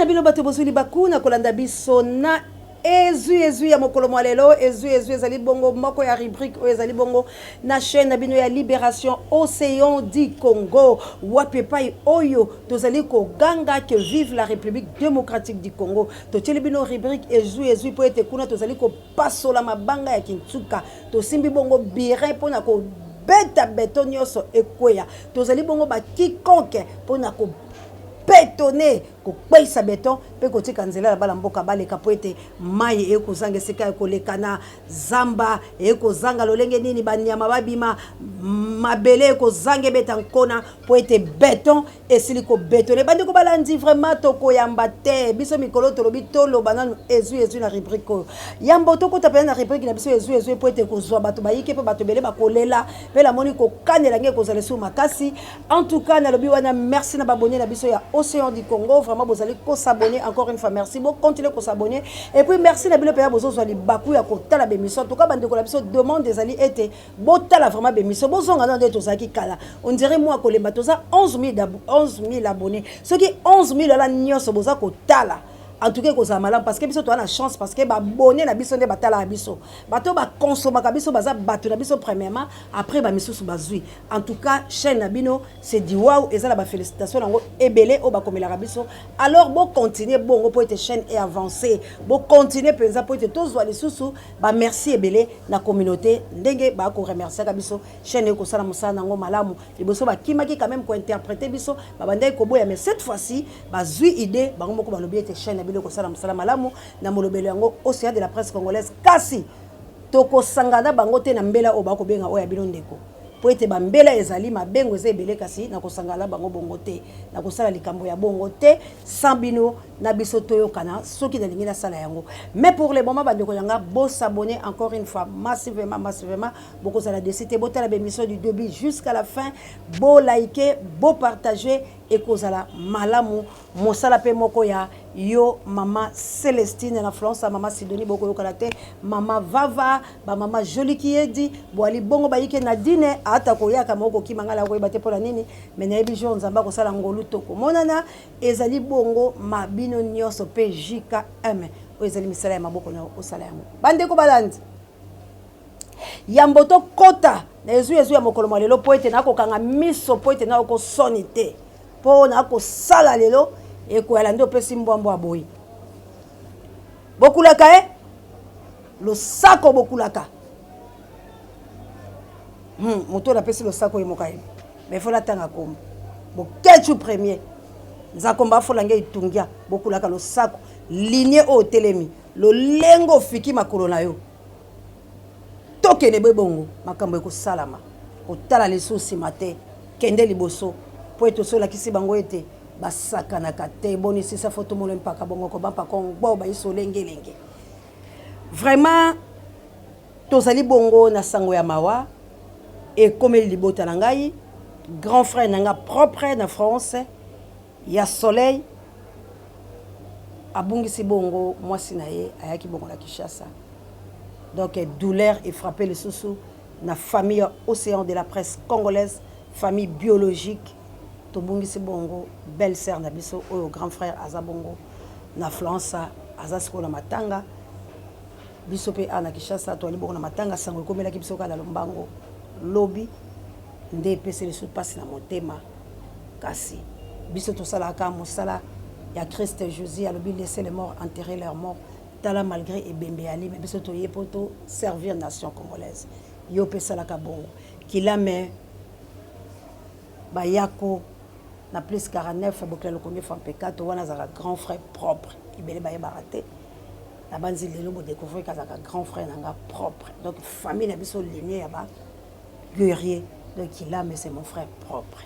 na bino bato bozwi libaku na kolanda biso na ezwi ezwi ya mokolo mwa lelo. Ezwi ezwi ezali bongo moko ya rubrique oyo ezali bongo na chaîne na bino ya Libération Océan du Congo, wapi epai oyo tozali koganga que vive la République démocratique du Congo. Totieli bino rubrique Ezwi ezwi mpo ete kuna tozali kopasola mabanga ya kintsuka, tosimbi bongo burin mpona kobeta béton nyonso ekweya. Tozali bongo bakikonke mpona kobétonner, kokweyisa béton mpe kotika nzela na bana mboka baleka, mpo ete mai ekozanga esika ya koleka na zamba, ekozanga lolenge nini banyama babima, mabele ekozanga ebeta nkona mpo ete béton esili kobétonner. Bandeko balandi, vraiment tokoyamba te. Biso mikolo tolobi toloba nanu ezwi ezwi na rubrique oyo. Yambo tokota mpenza na rubrique na biso Ezwi ezwi, mpo ete kozwa bato bayike mpe bato ebele bakolela mpe namoni kokanela nge ekozala esu makasi. En tout cas, nalobi wana merci na baabonnés na biso ya Océan du Congo. Vraiment bozali kos'abonner, encore une fois merci, bocontinue kos'abonner. Et puis merci na bino mpenza bozozwa libaku ya kotala bémission. En tout cas, bandeko na biso, demande ezali ete botala vraiment bémission, bozonga na nde tozalaki kala. On dirait mwa kolemba. Toza 11 000 abonnés. Soki 11 000 ala nyonso boza kotala, en tout cas ekozala malamu, parce que biso toza na chance, parce que baabonnés na biso nde batalaka biso, bato bakonsomaka biso, baza bato na biso premièrement, après bamisusu bazwi. En tout cas, chaîne na bino, c'est du wow, eza na bafélicitation nango ebele oyo bakomelaka biso. Alors bocontinue bongo mpo ete chaîne e avance. Bocontinue mpenza mpo ete tozwa lisusu bamerci ebele na communauté ndenge bakoremerciaka biso. Chaîne ekosala mosala nango malamu. Liboso bakimaki quand même kointerpréter biso, babandaki koboya, mais cette fois-ci bazwi idée bango moko, balobi ete chaîne na bino ekosala mosala malamu na molobelo yango Océan de la presse congolaise. Kasi tokosangana bango te na mbela oyo bakobenga oyo ya bino ndeko, mpo ete bambela ezali mabengo eza ebele. Kasi nakosangana bango bongo te, nakosala likambo ya bongo te sans bino na biso toyokana soki nalingi nasala yango. Mais pour le moment, bandeko yanga, bos'abonner encore une fois massivement, massivement, bokozala déçus te. Botala bémission du début jusqu'à la fin, bolike, bopartage, ekozala malamu. Mosala mpe moko ya yo mama Célestine na Florence, mama Sidoni, bokoyokana te, mama Vava, bamama Joliki yedi boali bongo bayike Nadine ata koyaka moko kokima ngai na koyeba te mpona nini. Me nayebi jour Nzambe akosala ngolu, tokomonana. Ezali bongo mabino nyonso mpe JKM oyo ezali misala ya maboko na osala yango. Bandeko balandi, yambo tokɔta na ezwi ezwi ya mokolo mwa lelo, mpo ete nakokanga miso, mpo ete nakokosoni te, mpo nakosala lelo ekoyala nde opesi mbwambwa boye. Bokulaka e losako, bokulaka moto oyo napesi losako ye moko ayebi, mais fo natanga kombo Bokecu premier nzakomba afola nge etungia. Bokulaka losako linie oyo otelemi lolengo ofiki makolo na yo, tokende boye bongo makambo ekosalama. Kotala lisusu nsima te, kende liboso, mpo ete osi olakisi bango ete basakanaka te. Bonisisa fo tomona mpaka bongo kobampaka ngbo baiso olengelenge. Vraiment tozali bongo na sango ya mawa ekomeli libota na ngai. Grand frère na nga propre na France ya Soleil abungisi bongo mwasi na ye, ayaki bongo na Kinshasa. Donc douleur efrappe lisusu na famille ya Océan de la presse congolaise, famille biologique. Tobungisi bongo belle sœur na biso oyo grand frère aza bongo na France, aza sikoyo na matanga. Biso mpe awa na Kinshasa toali bongo na matanga. Sango ekomelaki biso kaka na lombango lobi, nde epesi lisusu mpasi na motema. Kasi biso tosalaka mosala ya Christ. Jésus alobi: "Laissez les morts enterrer leurs morts." Tala, malgré ebembe ya lime, biso toye mpo toservir nation congolaise. Yo mpe esalaka bongo. Kilame bayako na plus 49 bokila lokomi fampekato wana azalaka grand frère propre. Ebele bayebaka te, nabanzi lelo bodécouvrir kazalaka grand frère na nga propre. Donc famille na biso, lignée ya ba guerrier. Donc Kilame, c'est mon frère propre.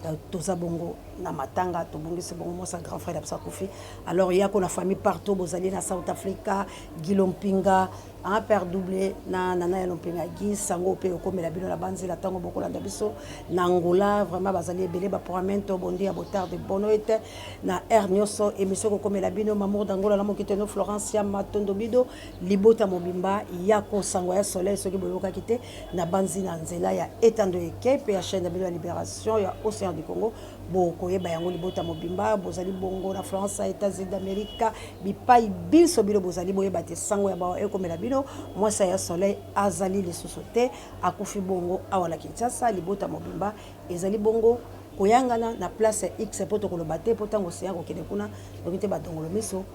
Donc toza bongo na matanga, tobongisi bongo mosa grand frère na biso akufi. Alors yako na famille partout bozali na South Africa, Gilo Mpinga, un père doublé na nana ya Lompinga Gi, sango mpe okomela bino na banzela ntango bokolanda biso na Angola. Vraiment bazali ebele, baporamento bondi ya botarde bono ete na aire nyonso émission kokomela bino. Mamour d'Angola na mokiteno Florence ya Matondo Bido, libota mobimba ya kosango ya Soleil. Soki boyokaki te, na banzi na nzela ya etando eke mpe ya chaîne na bino ya Libération ya Océan du Congo. Bokoyeba yango libota mobimba, bozali bongo na France, Etats-Unis d'Amerique, bipai binso bino bozali, boyeba te sango ya bawa ekomela bino. Mwasi ya Soleil azali lisusu te, akufi bongo awa na Kinshasa. Libota mobimba ezali bongo koyangana na place ya X mpo tokoloba te, mpo ntango oseya kokende kuna noki te badongolo miso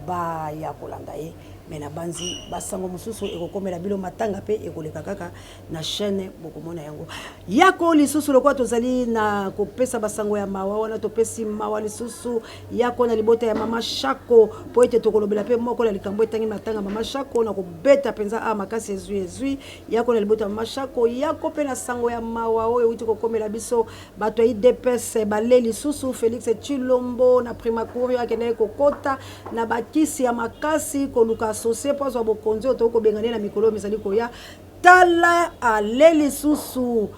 baya kolanda ye. Me na banzi basango mosusu ekokomela bino, matanga mpe ekoleka kaka na chaîne, bokomona yango. Yako lisusu, lokola tozali na kopesa basango ya mawa wana, topesi mawa lisusu yako na libota ya mama Shako, mpo ete tokolobela mpe moko na likambo etangi matanga mama Shako na kobeta mpenza a makasi. Ezwi ezwi yako na libota ya mama Shako. Yako mpe na sango ya mawa oyo euti kokomela biso, bato ya UDPS bale lisusu Félix Tshilombo na primature, akendaki kokota na bakisi ya makasi koluka associé mpo azwa bokonzi oyo tokoki kobenga nde na mikolo oyo mizali koya. Tala, ale lisusu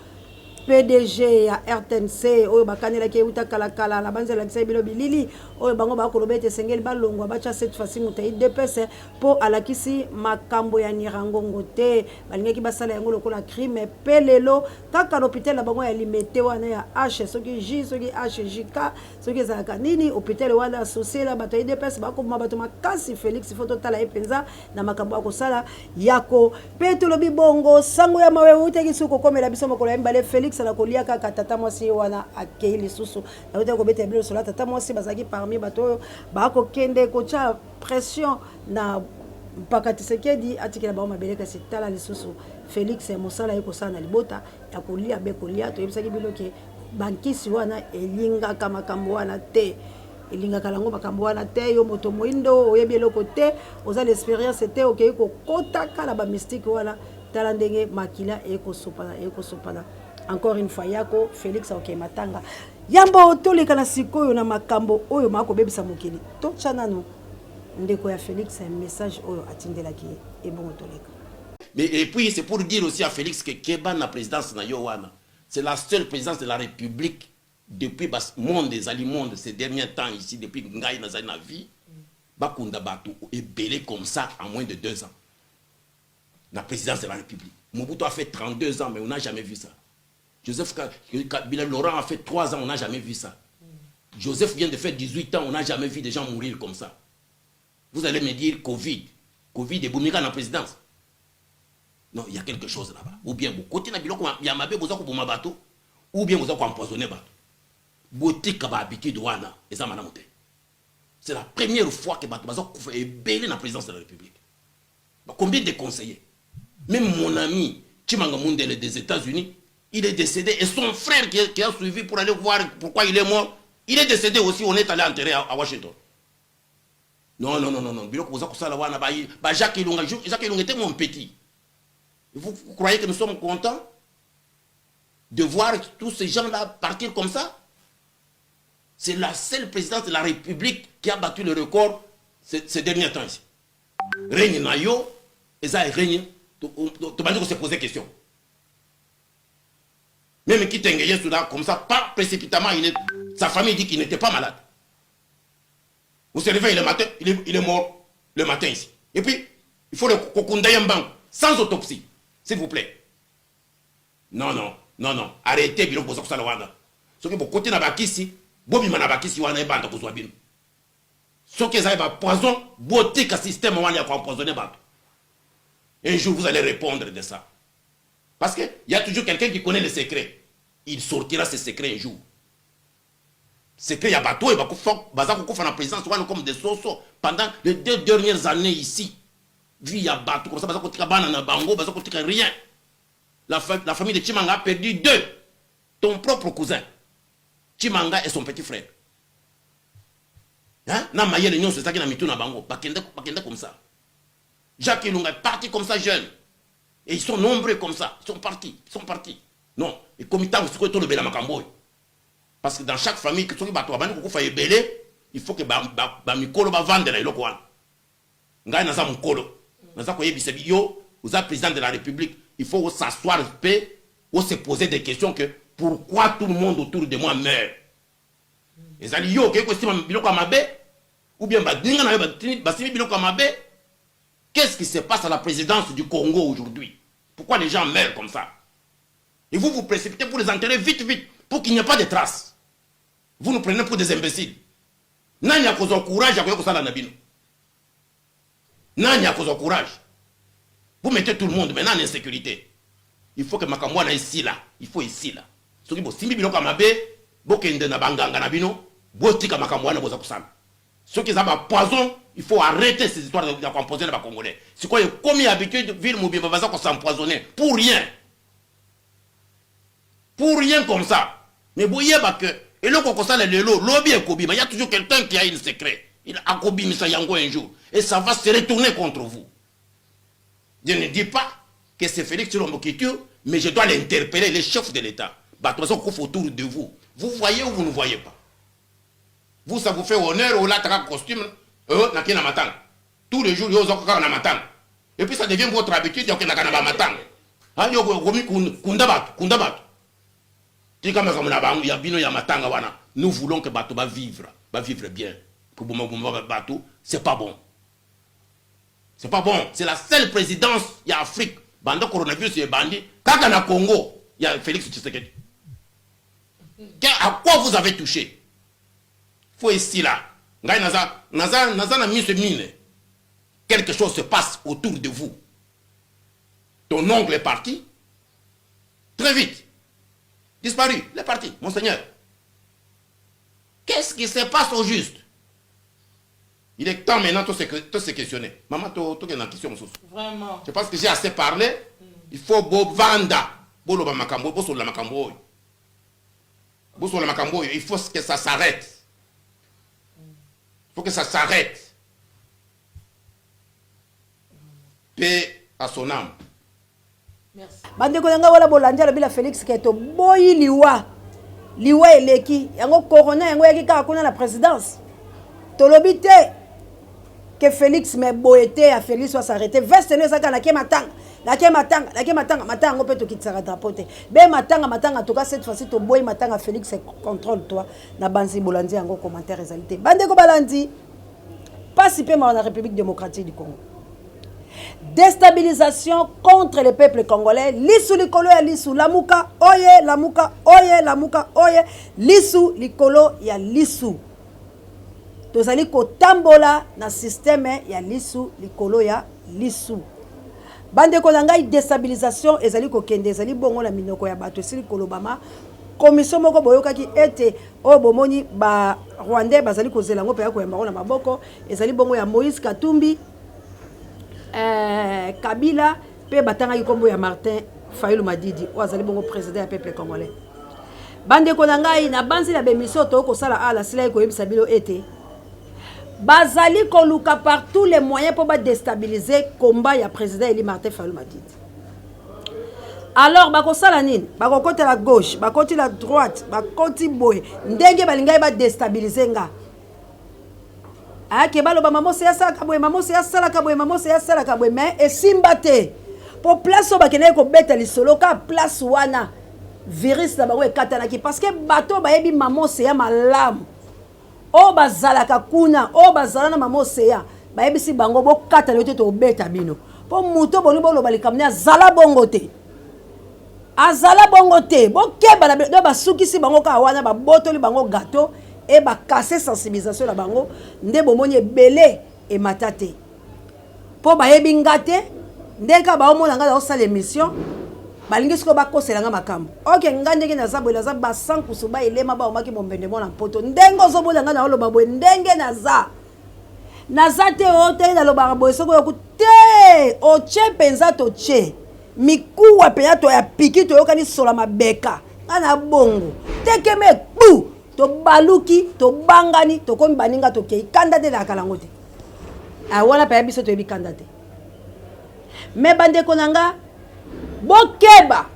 PDG ya RTNC oyo bakanelaki euta kalakala na banzi, alakisaki bino bilili oyo bango bakoloba ete esengeli balongwa, batya cette fois-ci moto ya UDPS, mpo alakisi makambo ya Nirangongo te, balingaki basala yango lokola crime. Mpe lelo kaka na hôpital na bango ya Limete wana ya H soki J soki HJK soki ezalaka nini, hôpital wana associé na bato ya UDPS, bakoboma bato makasi. Félix, faut totala ye mpenza na makambo ya kosala yako. Mpe tolobi bongo, sango ya mawe eutaki soki kokomela biso mokolo ya mibale, Félix na kolia kaka tata mwasi ye wana akei lisusu. Nautaki kobeta bino lisolo ya tata mwasi, bazalaki parmi bato oyo bakokende kotya pression na mpaka Tshisekedi atikela bango mabele. Kasi tala lisusu Félix, mosala ye kosala na libota ya kolia be kolia. Toyebisaki bino ke bankisi wana elingaka makambo wana te, elingaka yango makambo wana te. Yo moto moyindo, oyebi eloko te, oza na expérience te, okei kokotaka na bamystique wana. Tala ndenge makila ekosopana, ekosopana. Encore une fois, yako Félix akokei matanga. Yambo toleka na sikoyo na makambo oyo makobebisa mokili, totya nanu ndeko ya Félix message oyo atindelaki ye, ebongo toleka. Mais et puis c'est pour dire aussi à Félix que keba na présidence na yo wana. C'est la seule présidence de la République depuis bas monde ezali monde ces derniers temps ici, depuis ngai nazali na vie, bakunda bato ebele comme ça en moins de 2 ans la présidence de la République. Mobutu a fait 32 ans, mais on n'a jamais vu ça. Joseph Kabila Laurent a fait 3 ans, on n'a jamais vu ça. Joseph vient de faire 18 ans, on n'a jamais vu des gens mourir comme ça. Vous allez me dire Covid. Covid ebomika na présidence? Non, il y a quelque chose là-bas. Ou bien bokoti na biloko ya mabe, boza koboma bato, ou bien boza koempoisonner bato. Botika bahabitude wana, eza malamu te. C'est la première fois que bato baza kokufa ebele na présidence de la République. Combien de conseillers? Même mon ami Chimanga Mundele des États-Unis, il est décédé, et son frère qui a suivi pour aller voir pourquoi il est mort, il est décédé aussi. On est allé enterrer à Washington. Non, non, non, non, non, biloko boza kosala wana, ba Jacques Ilunga. Jacques Ilunga était mon petit. Vous croyez que nous sommes contents de voir tous ces gens-là partir comme ça? C'est la seule présidence de la République qui a battu le record ces derniers temps ici. Règne na yo eza règne tobandi se poser question. Même Kitenge Yesu là, comme ça, pas précipitamment, sa famille dit qu'il n'était pas malade. Vous se réveillez le matin, il est mort le matin ici. Et puis, il faut le kokunda ye mbango, sans autopsie, s'il vous plaît. Non, non, non, non. Arrêtez biloko boza kosala wana. Soki bokoti na bakisi, bobima na bakisi wana, ebanda kozwa bino. Soki ezali bapoison, botika système wana ya koempoisonner bato. Un jour, vous allez répondre de ça. Parce qu'il y a toujours quelqu'un qui connaît le secret. Il sortira ce secret un jour. Secret ya bato oyo baza kokufa na présidence wana comme des soso pendant les 2 dernières années ici. Vie ya bato comme ça, baza kotika bana na bango, baza kotika rien. La famille de Chimanga a perdu deux. Ton propre cousin, Chimanga, et son petit frère. Hein? Na mayele nyonso ezalaki na mitu na bango, bakende, bakende comme ça. Jacques Ilunga est parti comme ça jeune. Et ils sont nombreux comme ça. Ils sont partis. Ils sont partis. Non. Et comme ntango sikoyo tolobela makambo oyo. Parce que dans chaque famille, soki bato babandi kokufa ebele, il faut que bamikolo bavandela eloko wana. Ngai naza mokolo. Naza koyebisa yo, oza président de la République, il faut s'asseoir mpe se poser des questions que pourquoi tout le monde autour de moi meurt. Ezali yo okei kosima biloko ya mabe, ou bien baninga na yo basimi biloko ya mabe? Qu'est-ce qui se passe à la présidence du Congo aujourd'hui? Pourquoi les gens meurent comme ça? Et vous vous précipitez pour les enterrer vite, vite, pour qu'il n'y ait pas de traces. Vous nous prenez pour des imbéciles. Nani akozwa courage akoya kosala na bino? Nani akozwa courage? Vous mettez tout le monde maintenant en insécurité. Il faut que makambo wana esila. Il faut esila. Soki bosimbi biloko ya mabe, bokende na banganga na bino, botika makambo wana boza kosala. Soki eza ba poison, il faut arrêter ces histoires ya koempoisonner ba Congolais. Sikoyo ekomi habitude, ville mobimba baza kos'empoisonner pour rien. Pour rien comme ça. Mais boyeba que eloko kosala lelo, lobi ekobima. Il y a toujours quelqu'un qui a une secret. Il akobimisa yango un jour. Et ça va se retourner contre vous. Je ne dis pas que c'est Félix Tshilombo qui tue, mais je dois l'interpeller, les chefs de l'État. Bato baza kokufa autour de vous. Vous voyez ou vous ne voyez pas? Vous, ça vous fait honneur, olataka costume, nakei na matanga. Tous les jours, yo oza kaka na matanga. Et puis ça devient votre habitude ya kokendaka na bamatanga. Ah, yo okomi kunda bato, kunda bato. Tika makambo na bango ya bino ya matanga wana. Nous voulons que bato bavivre, bavivre bien. Koboma boma bato, c'est pas bon. C'est pas bon. C'est la seule présidence ya Afrique. Banda coronavirus ebandi, kaka na Congo, ya Félix Tshisekedi. À quoi vous avez touché? Faut esila. Ngai naza, naza, naza na miso mine. Quelque chose se passe autour de vous. Ton oncle est parti. Très vite. Disparu. Il est parti. Monseigneur. Qu'est-ce qui se passe au juste? Il est temps maintenant de se questionner. Maman, tu es dans la question. Vraiment. Je pense que j'ai assez parlé. Il faut bovanda. Boloba makambo, bosolola makambo oyo. Bosolola makambo oyo. Il faut que ça s'arrête. Il faut que ça s'arrête. Paix à son âme. Merci. Bandeko na ngai, wana bolandi, alobi la Félix ke toboyi liwa, liwa eleki yango, corona yango eyaki kaka kuna na présidence. Tolobi te ke Félix, me boye te ya Félix as'arrêter. Veste no eza kaka nake matanga, nake matanga, nake matanga, matanga yango mpe tokitisaka drapeau te be matanga, matanga. En tout cas, cette fois-ci toboyi matanga. Félix, contrôle toi na banzi. Bolandi yango, commentaire ezali te. Bandeko balandi, pasi mpe mawa na République démocratique du Congo, déstabilisation contre le peuple congolais, lisu likolo ya lisu. Lamuka oye, lamuka oye, lamuka oye, lisu likolo ya lisu. Tozali kotambola na système ya lisu likolo ya lisu. Bandeko na ngai, déstabilisation ezali kokende, ezali bongo na minoko ya bato, esili kolobama. Commission moko boyokaki ete oyo bomoni Barwandais bazali kozela yango mpe ya koyamba yango na maboko, ezali bongo ya Moïse Katumbi, Kabila, mpe batangaki nkombo ya Martin Fayulu Madidi oyo azali bongo président ya peuple congolais. Bandeko na ngai, na banzi na baémission toyoi kosala awa, nasilaki koyebisa bino ete bazali koluka par tous les moyens mpo badéstabiliser combat ya président élu Martin Fayulu Madidi. Alors bakosala nini? Bakokotela gauche, bakoti la droite, bakoti boye ndenge balingaki badéstabiliser nga ayake baloba mamose asalaka boye, mamose asalaka boye, mamose asalaka boye, mais esimba te, mpo place oyo bakendaki kobeta lisolo ka place wana, virus na bango ekatanaki, parce que bato oyo bayebi mamose ya malamu, oyo bazalaka kuna, oyo bazala na mamose ya bayebisi bango bokatana yo te, tobeta bino, mpo moto bolingi boloba likambo ne azala bongo te, azala bongo te, bokeba na do. Basukisi bango kaka wana, babotoli bango gâteau e bakase sensibilisation na bango. Nde bomoni ebele emata te, mpo bayebi nga te. Ndenge kaka baomona nga naosala émission, balingi sikoyo bakosela nga makambo. Ok, nga ndenge naza boye, naza basankusu baelema baomaki mombende mwana mpoto. Ndenge ozomona nga naoloba boye, ndenge naza, naza te o te, nalobaka boye. Soki oyoku te, otie mpenza, totie mikuwa mpenza, toya piki, toyokani sola mabeka. Nga na bongo tekeme ekpu, tobaluki, tobangani, tokomi baninga, tokei. Kanda te, ezalaka nango te wana mpe ya biso, toyebi kanda te. Me bandeko na nga, bokeba,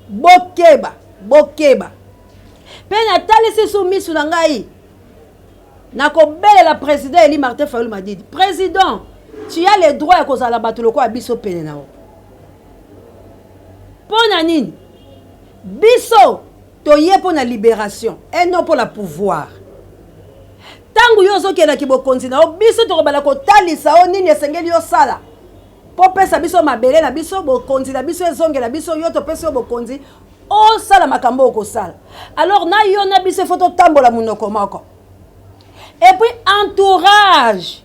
bokeba, bokeba. Mpe natalisi su misu na ngai, nakobelela président élu Martin Fayulu Madidi. Président, tu as le droit ya kozala bato lokola biso pene na yo. Mpo na nini biso toye? Mpo na libération et non mpo na pouvoir. Ntango yo ozokendaki bokonzi na yo, biso tokobala kotalisa yo nini esengeli yosala mpo pesa biso mabele na biso, bokonzi na biso ezongela biso. Yo topesi yo bokonzi. Osala makambo okosala. Alors na yo na biso, faut totambola monoko moko. Et puis entourage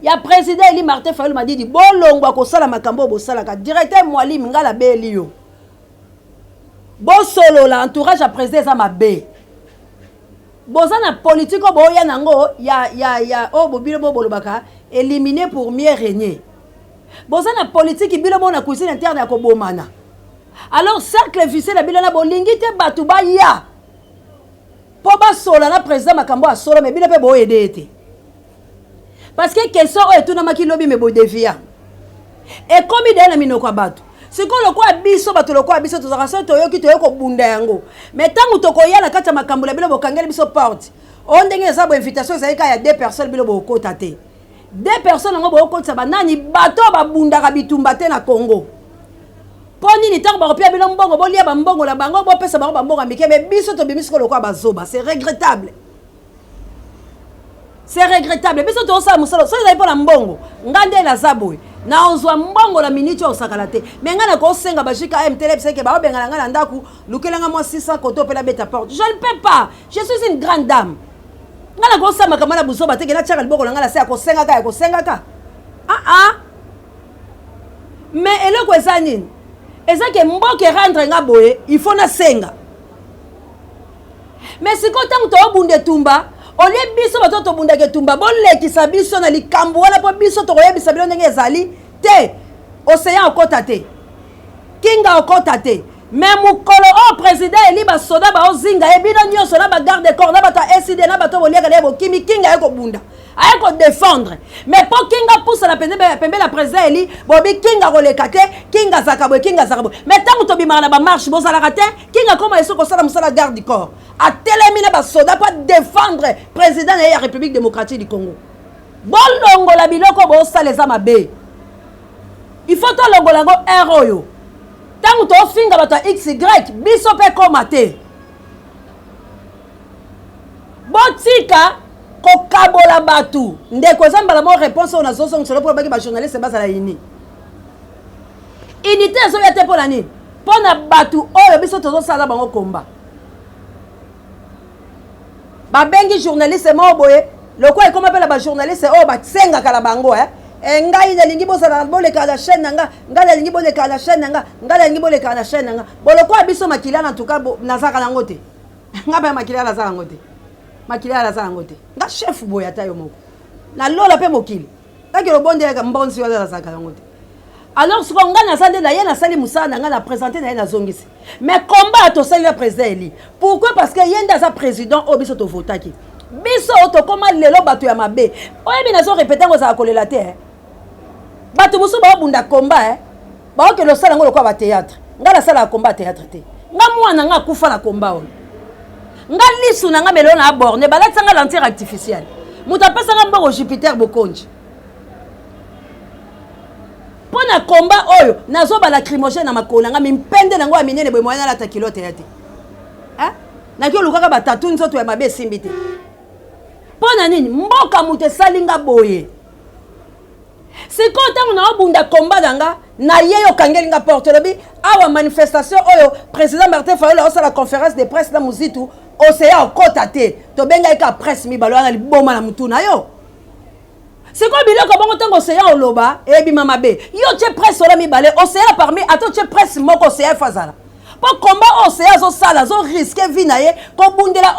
ya président Eli Martin Fayulu Madidi, bolongwa kosala makambo oyo bosalaka. Directeur Mwalimi, ngai nabeli yo, bosolola. Entourage ya président eza mabe. Boza na politike oyo boya nango ya oyo bobino bo bolobaka éliminer pour mieux régner. Boza na politike bino mo na cuisine interne ya kobomana. Alors cercle vicieux na bino na bolingi te bato baya mpo basola na président makambo ya solo, mais bino mpe boyede ye te, parce que question oyo etunamaki lobi, mais bodevia ekomi deya na minoko ya bato. Sikoyo lokola biso bato, lokola biso tozalaka, soki toyoki, toyoki kobunda yango. Mais ntango tokoya na kati ya makambo na bino, bokangeli biso porte. Oyo ndenge eza bo, invitation ezali kaka ya deux personnes, bino bokota te. Deux personnes yango bokotisa banani? Bato oyo babundaka bitumba te na Congo. Mpo nini? Ntango bakopia bino mbongo, bolia bambongo na bango, bopesa bango bambongo ya mike. Mais biso tobimi sikoyo lokola bazoba. C'est regrettable, c'est regrettable. Biso tozosala mosala. Soki ezali mpo na mbongo, nga nde naza boye, naozwa mbongo na miniti oyo, osakala te. Mais ngai nakosenga bajika mtl seke baobengana ngai na ndako, lukelanga mwa 600 koto mpe nabeta porte. Je ne peux pas, je suis une grande dame. Ngai nakosala makambo na buzoba teke natiaka liboko na ngai na se ya kosengaka, ya kosengaka. Ah ah, mais eloko eza nini? Eza ke mboka erendre nga boye, il faut nasenga. Mais sikoyo ntango toobunda etumba, olie biso bato tobundaka etumba, bolekisa biso na likambo wana mpo biso tokoyebisa bino ndenge ezali te. Océan okɔta te, kinga okɔta te. Mais mokolo oyo président eli, basoda baozinga ye, bino nyonso na bagarde corps, na bato ya ecd, na bato boliaka na ye, bokimi. Kinga ye kobunda, aye kodéfendre. Mais mpo kinga pusana pembe na président eli, bobi kinga koleka te, kinga azalaka boye, kinga azalaka boye. Mais ntango tobimaka na bamarche, bozalaka te. Kinga koma esi kosala mosala garde du corps, atelemi na basoda mpo adéfendre président na ye ya République démocratique du Congo. Bolongola biloko bosala, eza mabe. Il faut tolongola yango. Heure oyo ntango tofinga bato ya xy, biso mpe koma te. Botika kokabola bato. Ndeko, eza mbala moko réponse oyo nazozongiselo mpo baki bajournaliste bazala uni. Unité ezoya te. Mpo na nini? Mpo na bato oyo biso tozosala bango komba. Babengi journaliste moko boye, lokola ekoma mpe na bajournaliste oyo basengaka na bango, eh? E, ngai nalingi bozala, boleka na chaîne na nga, ngai nalingi boleka na chaîne na nga, ngai nalingi boleka na chaîne na nga. Bolokola biso makila na tuka, nazalaka nango te. Nga mpe makila nazala yango te, makila nazala yango te. Nga chef boye, ata yo moko nalola mpe mokili taki lobondelaka mbonzi wana, nazalaka yango te. Alors sikoyo ngai naza nde na ye, nasali mosala na ngai, na présente na ye, nazongisi. Mais combat tosali na président eli, pourquoi? Parce que ye nde aza président oyo biso tovotaki. Biso oyo tokóma lelo bato ya mabe, oyebi, nazo répéter yango, ezala kolela te, eh. Bato mosusu baobunda combat, eh. Baokende osala yango lokola bathéâtre. Ngai nasalaka combat théâtre te. Nga mwana nga akufa na combat oyo. Nga lisu na nga melo na aborne, balatisanga lentille artificielle. Moto apesanga mbongo, Jupiter Bokonji, mpo na combat oyo. Nazoba lacrymogène na makolo na nga, mimpende nango ya minene boye, moya nalata kilote ya te. Naki olukaka batatu nzoto ya mabe, esimbi te. Mpo na nini? Mboka moto esali nga boye. Sikoyo ntango naobunda combat na nga na ye, yo okangeli nga porte. Olobi awa manifestation oyo président Martin Fayulu aosala conférence de presse na Mozitu, oseya okɔta te. Tobengaki ka presse mibale wana, liboma na mutu na yo. Sikoyo biloko bongo, ntango oseya oloba ebima mabe. Yo tie presse wana mibale, oseya parmi, ata otie presse moko, oseya efo azala. Mpo combat oyo oseya azosala, azorisquer vie na ye kobundela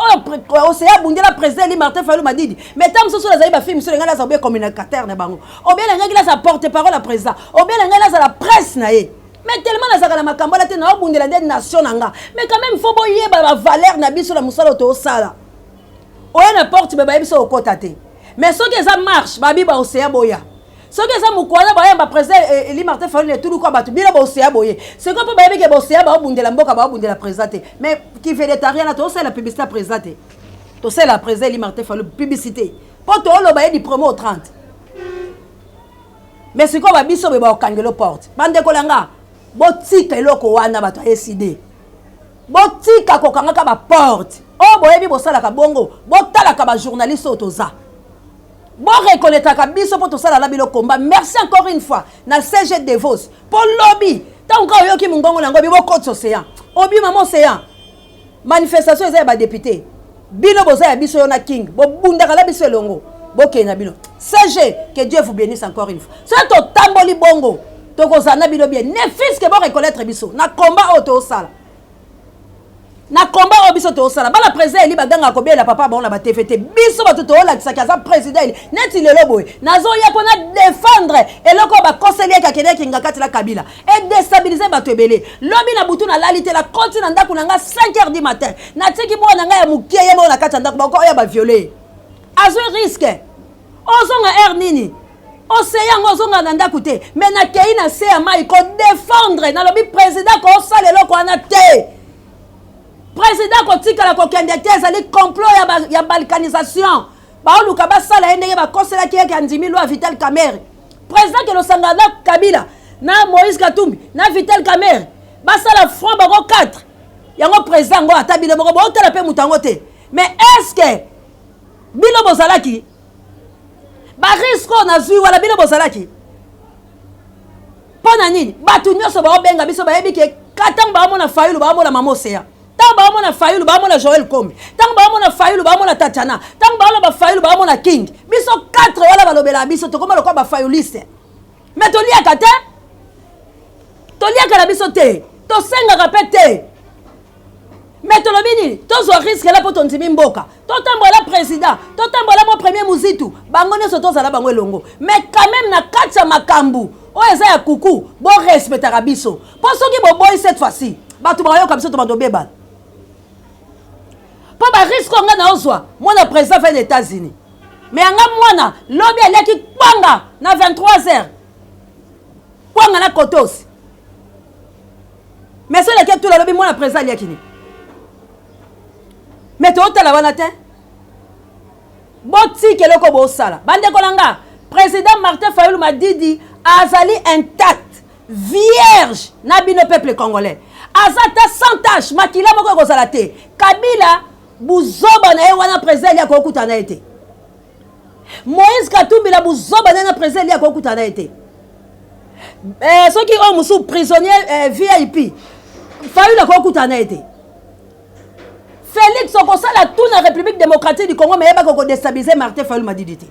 oyo oseya abundela président eli Martin Fayulu Madidi. Mais ntango mosusu nazali bafilme mosusu, ngai naza obie communicateur na bango, obie na ngai nazala porte parole ya président, obie na ngai nazala presse na ye. Mais tellement nazalaka na makambo wana te, naobundela nde nation na nga. Mais quand même faut boyeba bavaleur na biso na mosala oyo toosala. Oya na porte, me bayebi so okota te. Mais soki eza marche, babi baoseya boya. Soki eza mokwana bayamba président eli Martin Fayulu etuluka bato, bino boseya boye. Sikoyo mpo bayebi ke boseya baobundela mboka, baobundela président te. Mais kiveletarian na tosalela publicité ya président te, tosalela président eli Martin Fayulu publicité mpo tooloba ye du premier au 30. Mais sikoyo babiso boye baokangela porte. Bandeko na nga, botika eloko wana. Bato ya eside, botika kokangaka baporte oyo boyebi bosalaka bongo. Botalaka bajournaliste oyo toza, boreconnaîtraka biso mpo tosala na bino combat. Merci encore une fois na CG Devos, mpo lobi ntango kaka oyoki mongongo na yango, bi bokotisa océan. Obi mama Océan, manifestation eza ya badepute, bino boza ya biso, yo na King bobundaka na biso elongo, bokende na bino. CG, que Dieu vous bénisse encore une fois. Soki totamboli bongo, tokozala na bino bien, ne fût-ce que boreconnaître biso na combat oyo toosala, na combat oyo biso toosala. Bana président élu bagangaka kobelela papa bango na batv te. Biso bato toolakisaki aza président élu. Neti lelo boye, nazoya mpo na défendre eloko oyo bakoseli eke akendeki nga kati na Kabila, edéstabiliser bato ebele. Lobi na butu nalali te, nakoti na ndako na nga 5 heures du matin, natiki mwana na ngai ya mokie ye moko na kati ya ndako, bako oyo bavioler, azwi risque. Ozonga heure nini? Ose yango ozonga na ndako te, me nakei na se ya mai kodéfendre. Nalobi président kosala eloko wana te, président kotikala kokende te, ezali complot ya balkanisation. Baoluka basala ye ndenge bakoselaki eke andimi loi Vital Kamerhe. Président ke losanga na Kabila na Moïse Katumbi na Vital Kamerhe, basala front bango 4. Yango président yango, ata bino moko bootala mpe moto yango te. Mais est ce que bino bozalaki barisque oyo nazwi wana? Bino bozalaki mpo na nini? Bato nyonso baobenga biso, bayebi ke ntango baomona Fayulu, baomona mama Oseya, ntango baomona Fayulu, baomona Joel Kombi, ntango baomona Fayulu, baomona Tatiana, ntango baoloba Fayulu, baomona King. Biso 4 wana balobelaka biso, tokoma lokola bafayuliste. Me toliaka te, toliaka na biso te, tosengaka mpe te. Me tolobi nini? Tozwa risque la mpo tondimi mboka, totambola président, totambola mo premier Muzitu, bango nyonso tozala bango elongo. Mais quand même, na kati ya makambo oyo eza ya kuku, borespectaka biso, mpo soki boboyi, cette fois-ci bato bakoyoka biso, tobanda obebana mpo barisque oyo ngai naozwa. Mwana président fait na États-Unis, me yanga mwana lobi aliaki kwanga na 23 heures, kwanga na kotosi. Mais so eleki tula, alobi mwana président aliaki nini? Me tootala wana te. Botika eloko bosala, bandeko na nga. Président Martin Fayulu Madidi azali intact, vierge na bino peuple congolais, aza ta sans tache, makila moko ekozala te. Kabila, buzoba na ye wana, président élu akokutana na ye te. Moïse Katumbi na buzoba na ye na président élu akokutana na ye te. Soki oyo mosusu prisonnier VIP, Fayulu akokutana na ye te. Félix okosala tout na République démocratique du Congo, me yebaka kodéstabiliser Martin Fayulu Madidi te.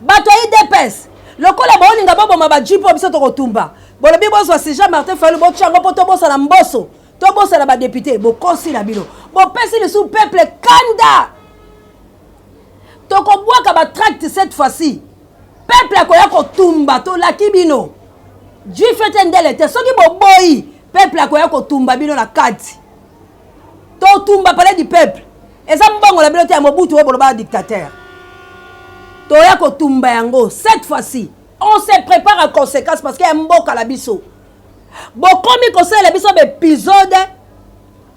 Bato ya UDPS, lokola bolinga boboma bajeep oyo biso tokotumba, bolobi bozwa sujet Martin Fayulu, botya yango mpo tobosana mboso, tobosana badéputé. Bokosi na bino, bopesi lisusu peuple kanda. Tokobwaka batract cette fois-ci, peuple akoya kotumba. Tolaki bino juif te, ndele te. Soki boboyi, peuple akoya kotumba bino na kati. Totumba palais du peuple, eza mbongo na bino te ya Mobutu oyo boloba dictateur. Toya kotumba yango cette fois-ci. On se prépare en conséquence, parce que ya mboka na biso. Bokomi kosalela biso baépisode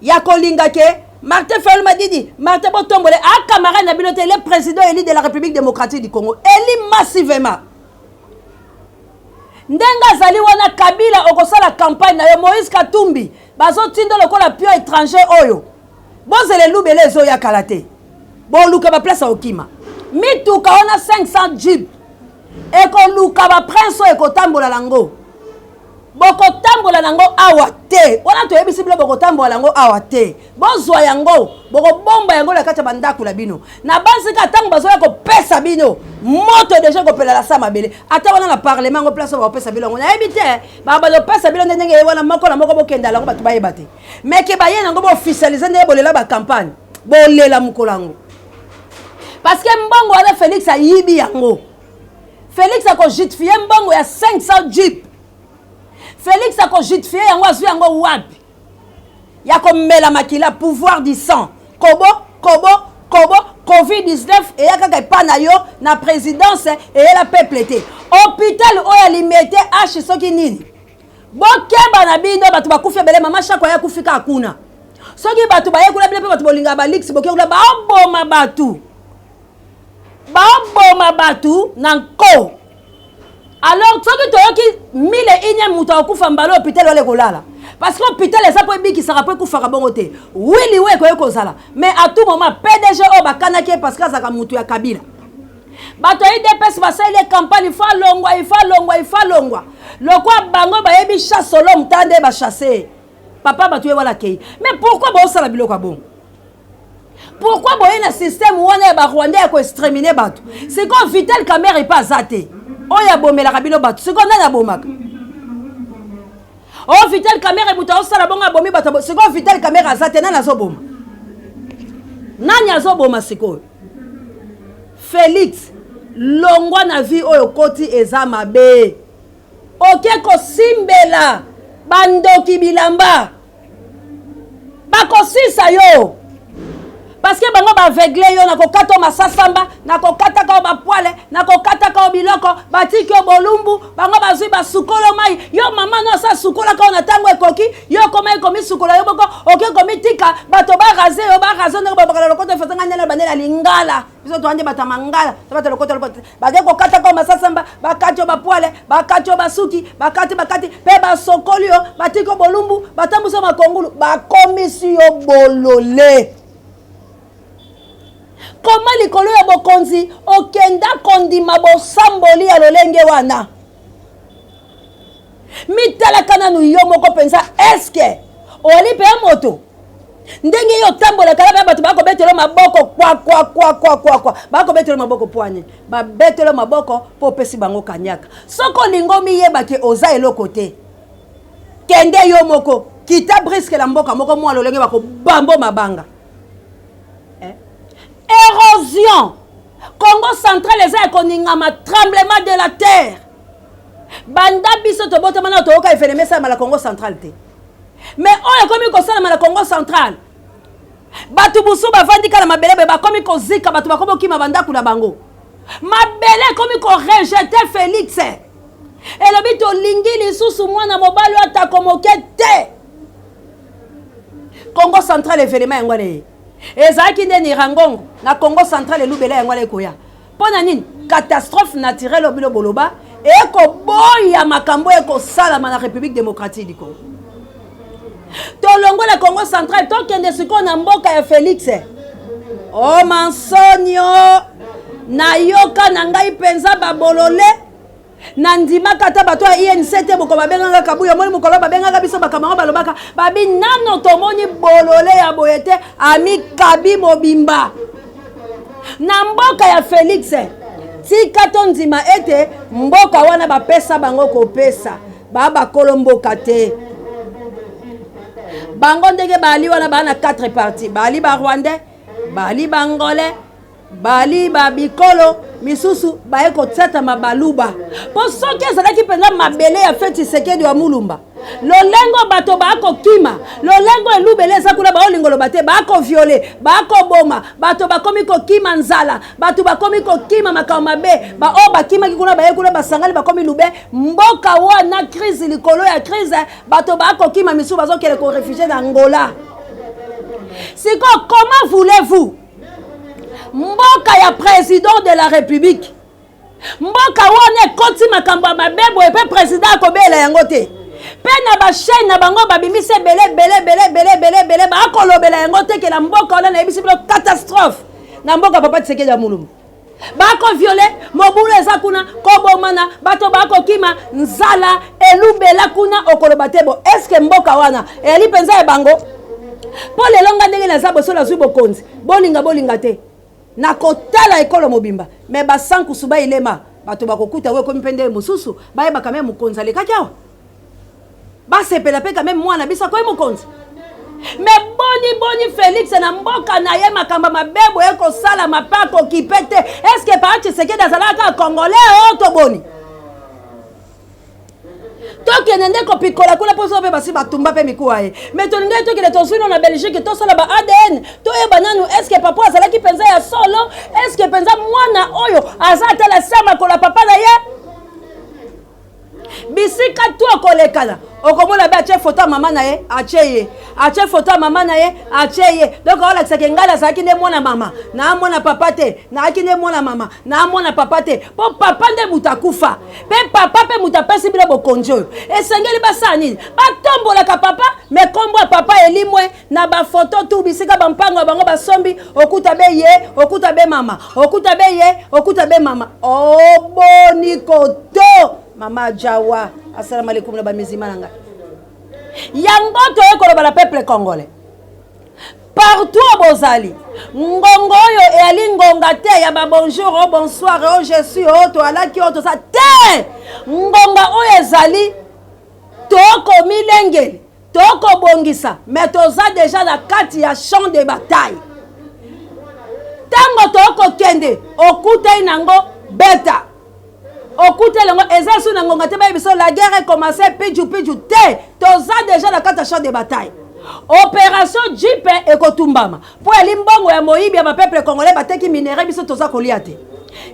ya kolinga ke Martin Fayulu Madidi, Martin botombole a camarade na bino te. Le président élu de la République démocratique du Congo, élu massivement ndenge azali wana. Kabila okosala campagne na yo, Moïse Katumbi bazotinda lokola pion étranger oyo. Bozela, elubele ezoyakala te, boluka baplace ya kokima. Mituka wana 500 jeep ekoluka baprince oyo ekotambola nango, bokotambola nango awa te. Wana toyebisi bino, bokotambola nango awa te. Bozwa yango, bokobomba yango na kati ya bandako na bino. Na basika ntango bazoya kopesa bino moto, déjà ekopela na sa mabele. Ata wana na parlement yango, place oyo bakopesa bino yango, nayebi te. Bazopesa bino nde ndenge ye wana, moko na moko bokenda yango, bato bayeba te. Mais ke baye yango, boofficialiser ndenge bolela bacampagne, bolela mokolo yango, parce que mbongo wana Félix ayibi yango. Félix akojustifier mbongo ya 500 jeep? Félix akojustifier yango? Azwi yango wapi? Ya komela makila, pouvoir du sang, kobo kobo kobo. Covid-19 eya kaka epa na yo na présidence, eyela peuple te. Hôpital oyo alimete h soki nini, bokeba na bino, bato bakufi ebele. Mama Shako aya kufi kaka kuna. Soki bato baye kuna, bino mpe bato bolingaka balix, boke kuna, baoboma bato, baoboma bato na nko. Alors soki toyoki mille unième moto akokufa mbala, hôpital wana ekolala, parce que hôpital eza mpo ebikisaka, mpo ekufaka bongo te. Wili we ekoki kozala, mais à tout moment PDG oyo bakanaki ye, parce que azalaka motu ya Kabila. Bato ya UDPS basali ye campagne, il faut alongwa, il faut alongwa, il faut alongwa. Lokwa bango bayebi chasse l'homme, ta nde bachasse ye. Papa bato ye wana akei. Mais pourquoi bosala biloko ya bongo? Pourquoi boye na système wana ya barwandais ya koextermine bato? Sikoyo Vital Kamerhe epe aza te oyo abomelaka bino bato. Sikoyo nani abomaka? O oh, Vital Kamerhe moto aosala bongo, abomi bato. Sikoyo Vital Kamerhe aza te, nani azoboma? Nani azoboma sikoyo? Félix, longwa na vie oyo okoti, eza mabe. Oke kosimbela bandoki bilamba, bakosisa yo, parce que bango baaveugle yo na kokata yo masasamba, na kokataka yo bapoils, na kokataka yo biloko, batiki yo bolumbu. Bango bazwi, basukolo mai. Yo mama no asa asukolaka yo na ntango ekoki, yo okomaki komisukola yo moko, oke komitika bato baraser yo, baraser ndenge babakala lokota efasanga ndenge bandela lingala. Biso toande bato ya mangala, to bato lokota lokota. Bake kokataka yo masasamba, bakati yo bapoils, bakati yo basuki, bakati, bakati mpe basokoli yo, batiki yo bolumbu, batambusi yo makongulu, bakomisi yo bolole. Koma likolo ya bokonzi, okenda kondima bosamboli ya lolenge wana? Mitalaka nanu yo moko mpenza, eske oali mpe ya moto ndenge yo otambolaka na bato bakobetela maboko kwakwakwakwakwakwa, bakobetela maboko pwani, babetela maboko mpo opesi bango kanyaka. Soki olingi omiyebake oza eloko te, kende yo moko, kita briske na mboka moko mwa lolenge bakobambo mabanga, eh? Érosion Congo Central eza ya koningama, tremblement de la terre. Banda biso tobotama na toyoka événement esalama na Congo Central te, mais oyo ekomi kosalama na Congo Central. Bato mosusu bavandi kaka na mabele boye, bakomi kozika, bato bakomi kokima bandako na bango, mabele ekomi korejeter Félix. Elobi tolingi lisusu mwana mobali oyo atako moke te. Congo Central, événement yango wana ye ezalaki nde Nirangongo na Congo Central, elubela yango wana ekoya. Mpo na nini? Catastrophe naturelle oyo bino boloba ekoboya makambo ekosalama na République démocratique du Congo. Tolongola Congo Central, tokende sikoyo na mboka ya Félix. O mansonio, nayoka na ngai mpenza babolole, nandimaka ata bato ya UNC te. Moko babengaka Kabuya, omoni mokolo babengaka biso bakambango, balobaka babi nano tomoni bolole ya boye te, amikabi mobimba na mboka ya Félix. Tika tondima ete mboka wana bapesa bango kopesa baa bakolo mboka te. Bango ndenge bali wana, baa na 4 parti, bali barwandais, bali bangolais, bali babikolo misusu, baye kotiatama baluba. Mpo soki ezalaki mpenza mabele ya fe Tshisekedi wa Mulumba, lolengo bato bakokima, lolengo elubele eza kuna, baolinga loba te, bakovioler, bakoboma bato, bakomi kokima nzala, bato bakomi kokima makambo mabe, baoyo bakimaki kuna baye kuna, basangani, bakomi lube mboka wana, crise likolo ya crise, bato bakokima, misusu bazokende koréfugier na Angola. Sikoyo, comment voulez-vous mboka ya président de la République, mboka wana ekoti makambo ya mabe boye, mpe président akobela yango te? Mpe na bachaîne na bango babimisi ebele ebele ebele ebele ebele ebele, bakolobela yango te ke na mboka wana, nayebisi bino, catastrophe na mboka papa Tshisekedi ya Mulumba, bakovioler, mobulu eza kuna, kobomana, bato bakokima nzala, elubela kuna, okoloba te. Bo eske mboka wana eyali mpenza ya bango? Mpo lelo nga ndenge naza boso, nazwi bokonzi, bolinga bolinga te, nakotala ekolo mobimba. Me basankusu bailema, bato bakokuta oyo ekomi mpe nde mosusu bayebaka me mokonzi alekaki awa, basepela mpe quand même mwana biso akoyi mokonzi. Me boni boni Félix na mboka na ye makambo mabe boye kosalama mpe akokipe te? Est-ce papa Tshisekedi azalaka kaka congolais oyo to boni? Tokende nde kopikola kuna, mpo so mpe basi batumba mpe mikuwa ye. Me tolingai tokende, tozwi no na Belgique, tosala ba ADN, toyeba nanu est-ce papa azalaki mpenza ya solo, est-ce mpenza mwana oyo aza ata na sa makolo ya papa na ye. Bisika tu okolekana, okomona be atie foto ya mama na ye, atie ye, atie foto ya mama na ye, atie ye. Donc aolakisaka ngai nazalaki nde mwana mama, naa mwana papa te, naaki nde mwana mama, naa mwana papa te, mpo papa nde moto akufa, mpe papa mpe moto apesi bino bokonzi oyo. Esengeli basala nini? Batombolaka papa. Me nkombo ya papa elimwe na bafoto tu, bisika bampango ya bango basombi, okuta be ye, okuta be mama, okuta be ye, okuta be mama. Oboni koto mama Jawa, assalamu alaikum na bamizima na ngai. Yango toye koloba na peuple congolais partout oyo bozali, ngongo oyo eyali ngonga te ya ba bonjour o oh bonsoir o oh je suis o oh toalaki o toza te. Ngonga oyo ezali tokomilengeli, tokobongisa, mais toza deja na kati ya champ de bataille. Ntango tokokende okutani nango beta okuteli yango, eza su na ngonga te bayebi biso la guerre est commencé piju piju te. Toza deja na kati ya champ de bataille. Opération jeep ekotumbama mpo yali mbongo ya moyibi ya bapeuple congolais. Bateki minerai, biso toza kolia te.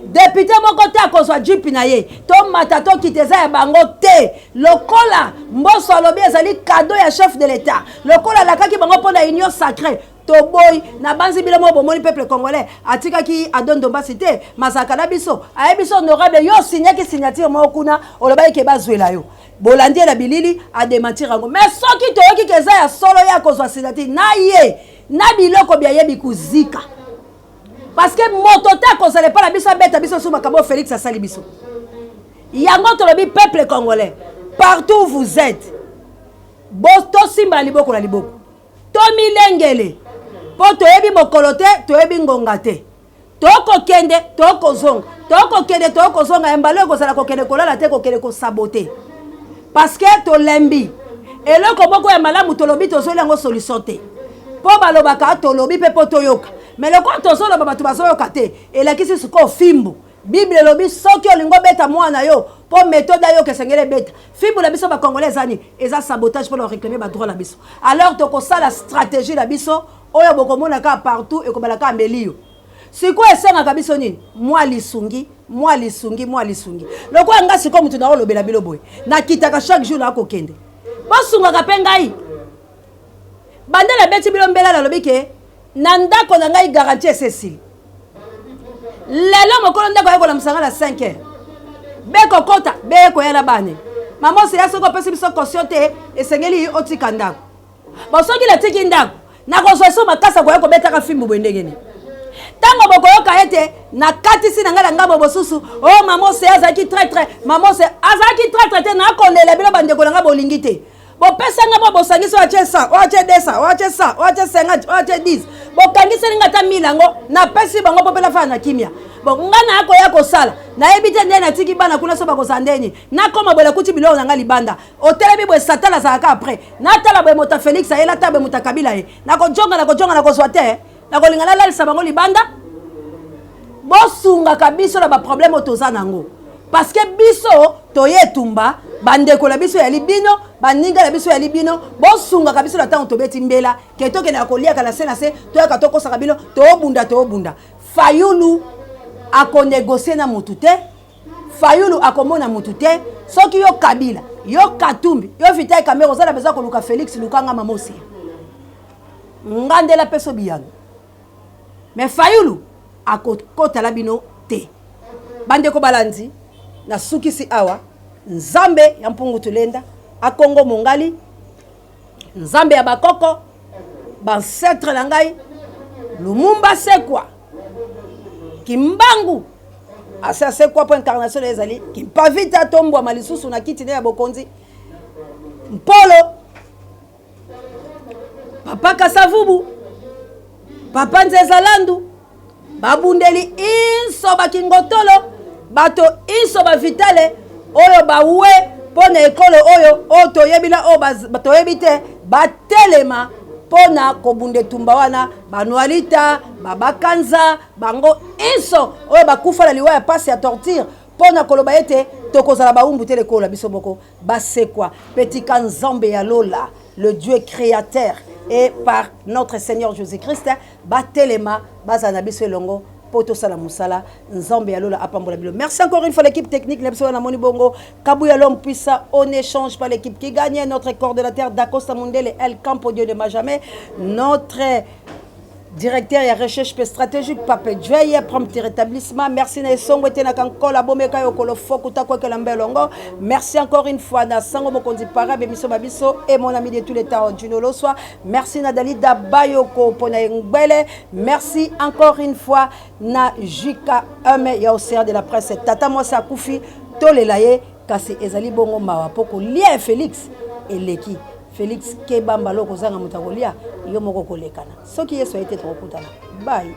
Député moko te akozwa jeep na ye, tomata tokita, eza ya bango te. Lokola Mboso alobi, ezali cadeau ya chef de l'État, lokola alakaki bango mpo na union sacrée. Toboyi na banzi bino moko bomoni peuple congolais atikaki Adondo Mbasi te. Mazalaka na biso, ayebi biso. Honorable, yo osignaki signature moko kuna, olobaki ke bazwela yo. Bolandi ye na bilili adémentir yango, mais soki toyoki ke eza ya solo, ye akozwa signature na ye na biloko bya ye bikozika, parce que moto te akozala epai na biso abeta biso su makambo oyo Félix asali biso. Yango tolobi, peuple congolais partout où vous êtes, tosimba na liboko na liboko, tomilengele, mpo toyebi mokolo te, toyebi ngonga te. Tokokende, tokozonga, tokokende, tokozonga. Ya mbala ekozala kokende kolala te, kokende kosaboter, parce que tolembi. Eloko moko ya malamu tolobi, tozoli yango solution te, mpo balobaka tolobi mpe mpo toyoka. Mais lokola tozoloba, bato bazoyoka te, elakisi sikoyo fimbu. Bible elobi soki olingi obeta mwana yo mpo méthode ayoka, esengeli ebeta fimbu. Na biso bacongolais eza nini? Eza sabotage mpona koréclamer badroit na biso. Alors tokosala stratégie na biso oyo bokomona kaka partout, ekobala kaka melio. Sikoyo esengaka biso nini? Mwa lisungi, mwa lisungi, mwa lisungi. Lokola nga sikoyo motu naolobela bino boye, nakitaka chaque jour, nakokende, bosungaka mpe ngai. Banda nabeti bino mbela, nalobi ke na ndako na ngai garantie ese esili. Lelo mokolo ndako aye kolamusa ngai na 5 heures, bekokota beye koya na bane: "Mama Oseya, soki opesi biso caution te, esengeli otika ndako." Bon, soki natiki ndako, nakozwa so makasi akoya kobetaka fimbu boye ndenge nini? Ntango bokoyoka ete nakatisi na ngai na ngambo mosusu, o oh, mama Oseya azalaki traître, mama Oseya azalaki traître te. Nakolela bino bandeko na ngai, bolingi te, bopesanga mwa bosangisi, oyo atie 100, oyo atie 200, oyo atie 100, oyo atie 50, oyo atie 10, bokangiseli nga ata 1000 yango, napesi bango mpo mpe nafana na kimia. Bon, nga nakoya kosala, nayebi te nde natiki bana kuna so bakozala ndeni. Nakoma boye, nakuti biloko na ngai libanda. Otelemi boye, Satan azalaka après. Natala boye, moto ya Félix ayela, ta boye moto ya Kabila ye. Nakojonga, nakojonga, nakozwa te, nakolinga nalalisa bango libanda. Bosungaka biso na baproblème oyo toza nango, parce que biso toye etumba. Bandeko na biso yali bino, baninga na biso yali bino, bosungaka biso na ntango tobeti mbela ke tokendaka koliaka na se na se, toyaka tokosaka bino. Toobunda, toobunda. Fayulu akonégocier na motu te, Fayulu akomona motu te. Soki yo Kabila, yo Katumbi, yo Vital Kamerhe, oza na besoin koluka Félix, lukanga mama Oseya, nga ndela peso biyano. Mais Fayulu akokotala bino te. Bandeko balandi, nasukisi awa. Nzambe ya mpungu tulenda, akongo mongali, nzambe ya bakoko, baancêtre na ngai, Lumumba sekwa, Kimbangu ase asekwa, mpo incarnation na ye ezali Kimpavita, tombwama lisusu na kiti ne ya bokonzi. Mpolo, papa Kasavubu, papa Nzezalandu, babundeli inso bakingotolo, bato inso bavitale oyo bawe mpo na ekolo oyo, oyo toyebi na oyo toyebi te, batelema mpo na kobunda etumba wana, banwalita, babakanza bango inso oyo bakufa na liwa ya pasi ya torture mpo na koloba ete tokozala bawumbu te lekolo na biso moko, basekwa. Mpe tika Nzambe ya lola, le Dieu créateur, et par notre Seigneur Jésus-Christ, batelema, bazala na biso elongo mpo tosala mosala. Nzambe ya lola apambola bino. Merci encore une fois l'équipe technique na biso wana, namoni bongo Kabuya, l'homme puissant, on n'échange pas l'équipe qui gagne, notre coordonnateur Dacosta Mundele, El Campo, Dieu ne m'a jamais, notre directeur ya recherche pe stratégique Pape Djoye, prompt rétablissement. Merci na esongo ete na kankola bomeka yo kolo foku takwekela mbelongo. Merci encore une fois na sango mokonzi para bémission babiso et mon ami de tous les temps, Juno Loswa. Merci na Dalida Bayoko pona Ngbele. Merci encore une fois na Jika Homme ya océan de la presse. Tata mwasi akufi, tolela ye, kasi ezali bongo mawa mpo kolia ya Félix eleki. Felix keba, mbala okozanga moto akolia yo moko, kolekana. Soki Yesu aye te, tokokutana. Bye.